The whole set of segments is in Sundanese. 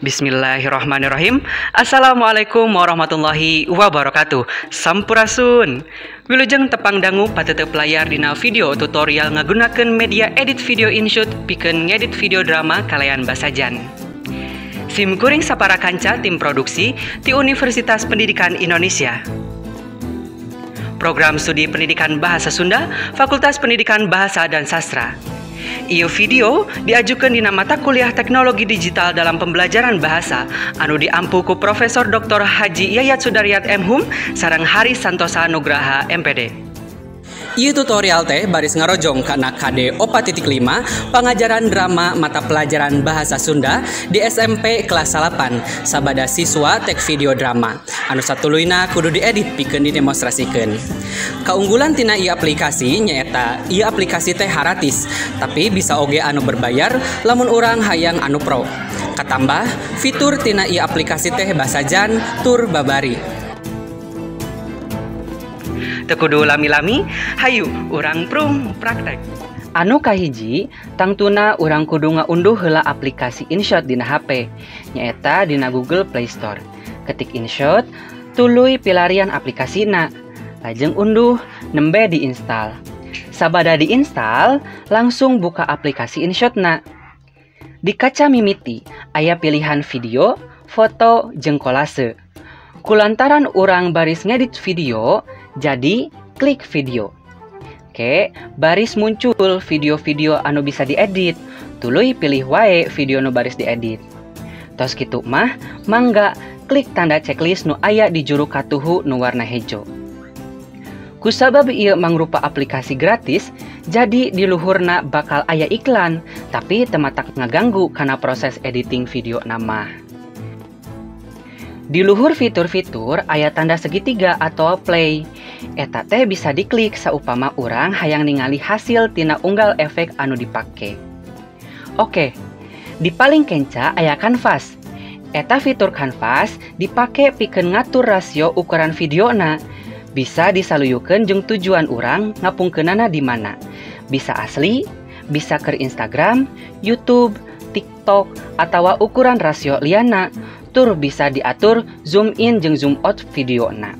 Bismillahirrahmanirrahim. Assalamualaikum warahmatullahi wabarakatuh. Sampurasun. Wilujeng tepang dangu patetep layar dina video tutorial ngagunakeun media edit video InShot pikeun ngedit video drama kalayan basajan. Sim kuring sapara kanca tim produksi ti Universitas Pendidikan Indonesia. Program Studi Pendidikan Bahasa Sunda, Fakultas Pendidikan Bahasa dan Sastra. Ieu video diajukan dina mata kuliah Teknologi Digital dalam Pembelajaran Bahasa anu diampu ku Profesor Dr. Haji Yayat Sudaryat M.Hum sareng Hari Santosa Nugraha MPD. Ieu tutorial teh baris ngarojong kana KD 4.5 pengajaran drama mata pelajaran Bahasa Sunda di SMP kelas 8 sabada siswa tek video drama anu satuluyna kudu diedit pikeun didemonstrasikeun. Kaunggulan tina ieu aplikasi nyaeta ieu aplikasi teh haratis, tapi bisa oge anu berbayar lamun urang hayang anu pro. Katambah fitur tina ieu aplikasi teh basajan tur babari. Teu kudu lami-lami, hayu urang prung praktek. Anu kahiji, tangtuna urang kudu ngaunduh heula aplikasi InShot dina HP, nyaeta dina Google Play Store. Ketik InShot, tuluy pilarian aplikasina, lajeng unduh, nembe diinstal. Sabada diinstal, langsung buka aplikasi InShotna. Di kaca mimiti, aya pilihan video, foto, jeung kolase. Kulantaran urang baris ngedit video, jadi klik video. Oke, baris muncul video-video anu bisa diedit. Tuluy pilih wae video nu baris diedit. Tos kitu mah, mangga klik tanda checklist nu aya di juru katuhu nu warna hejo. Kusabab ieu mangrupa aplikasi gratis, jadi di luhurna bakal aya iklan, tapi teu matak ngaganggu kana proses editing video nama. Di luhur fitur-fitur aya tanda segitiga atau play. Eta teh bisa diklik saupama urang hayang ningali hasil tina unggal efek anu dipake. Oke, di paling kenca aya kanvas. Eta fitur kanvas dipake pikeun ngatur rasio ukuran videona. Bisa disaluyukeun jeung tujuan urang ngapungkeunana di mana. Bisa asli, bisa ke Instagram, YouTube, TikTok, atawa ukuran rasio liana. Tur bisa diatur zoom in jeung zoom out videona.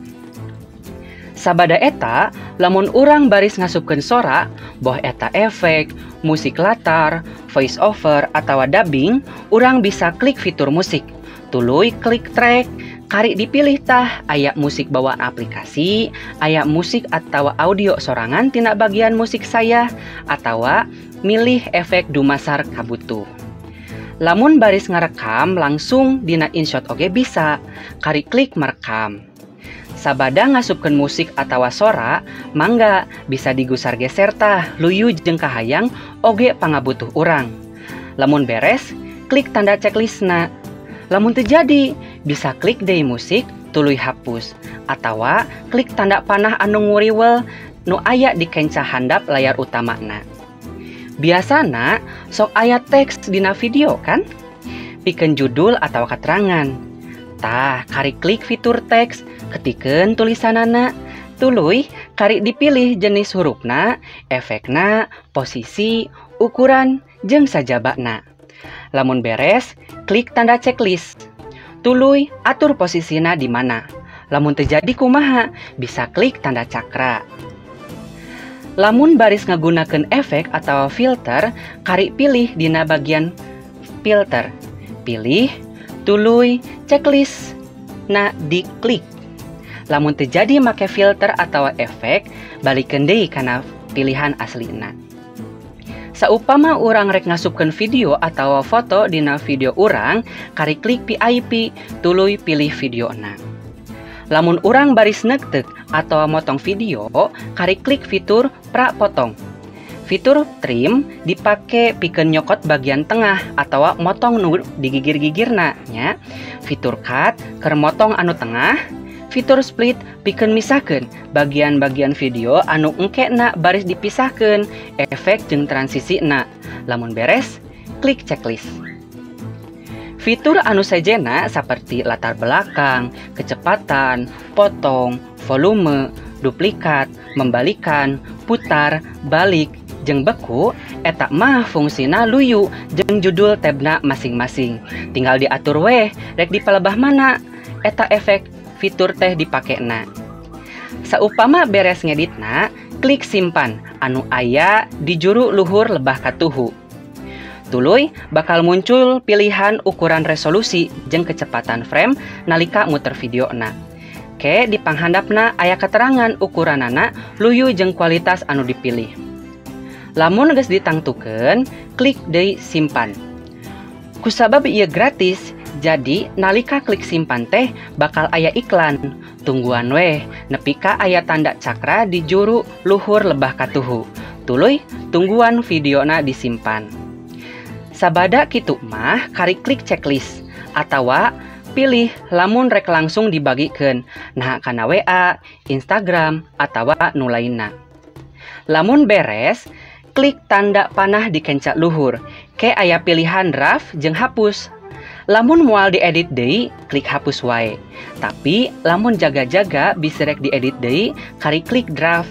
Sabada eta, lamun urang baris ngasupkeun sora, boh eta efek, musik latar, voice over, atawa dubbing, urang bisa klik fitur musik. Tuluy klik track, kari dipilih tah aya musik bawaan aplikasi, aya musik atawa audio sorangan tina bagian musik saya, atawa milih efek dumasar kabutuh. Lamun baris ngarekam langsung dina InShot oge bisa, kari klik merekam. Sabada ngasupkeun musik atawa sora, mangga bisa digusar geser tah luyu jeung kahayang oge pangabutuh urang. Lamun beres, klik tanda checklistna. Lamun teu jadi, bisa klik deui musik tuluy hapus atawa klik tanda panah anu nguriwel nu aya di kenca handap layar utamana. Biasana sok aya teks dina video kan? Pikeun judul atau keterangan. Tah, kari klik fitur teks, ketikeun tulisanana, tuluy kari dipilih jenis hurufna, efekna, posisi, ukuran, jeung sajabana. Lamun beres, klik tanda checklist. Tuluy atur posisina di mana. Lamun teu jadi kumaha, bisa klik tanda cakra. Lamun baris ngagunakeun efek atau filter, kari pilih dina bagian filter. Pilih, tuluy, checklist, na diklik. Lamun teu jadi make filter atau efek, balikeun deui kana pilihan aslina. Saupama urang rek ngasupkeun video atau foto dina video urang, kari klik PIP, tuluy pilih videona. Lamun urang baris nektek atau motong video, kari klik fitur pra potong. Fitur trim dipake pikeun nyokot bagian tengah atau motong nu digigir-gigirna nya. Fitur cut keur motong anu tengah, fitur split pikeun misahkeun bagian-bagian video anu engkena baris dipisahkeun, efek jeung transisina. Lamun beres, klik checklist. Fitur anu sejena seperti latar belakang, kecepatan, potong, volume, duplikat, membalikan, putar, balik, jeung beku eta mah fungsina luyu jeung judul tabna masing-masing. Tinggal diatur weh rek di palebah mana eta efek fitur teh dipakena. Saupama beres ngeditna, klik simpan anu aya di juru luhur lebah katuhu. Tuluy bakal muncul pilihan ukuran resolusi jeung kecepatan frame nalika muter videona. Ke di panghandapna aya keterangan ukuranana luyu jeung kualitas anu dipilih. Lamun geus ditangtukeun, klik deui simpan. Kusabab ieu gratis, jadi nalika klik simpan teh bakal aya iklan. Tungguan weh nepi ka aya tanda cakra di juru luhur lebah katuhu. Tuluy tungguan videona disimpan. Sabada kitu mah kari klik checklist atawa pilih lamun rek langsung dibagikeun nah kana WA, Instagram atawa nu lainna. Lamun beres, klik tanda panah di kenca luhur. Ke aya pilihan draft jeung hapus. Lamun moal diedit deui, klik hapus wae. Tapi lamun jaga-jaga bisa rek diedit deui, kari klik draft.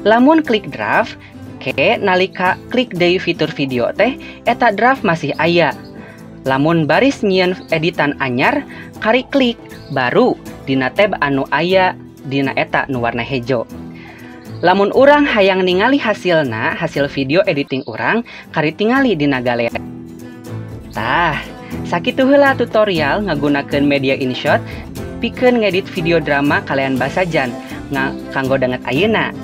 Lamun klik draft, ke nalika klik deui fitur video teh eta draft masih aya. Lamun baris nyieun editan anyar, kari klik baru dina tab anu aya dina eta nu warna hejo. Lamun urang hayang ningali hasilna, hasil video editing urang, kari tingali dina galeri. Tah, sakitu heula tutorial ngagunakeun media InShot pikeun ngedit video drama kalian basajan kanggo danget ayeuna.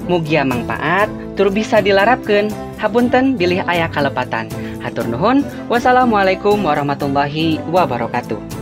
Mugia mangpaat tur bisa dilarapkeun. Hapunten bilih aya kalepatan. Hatur nuhun. Wassalamualaikum warahmatullahi wabarakatuh.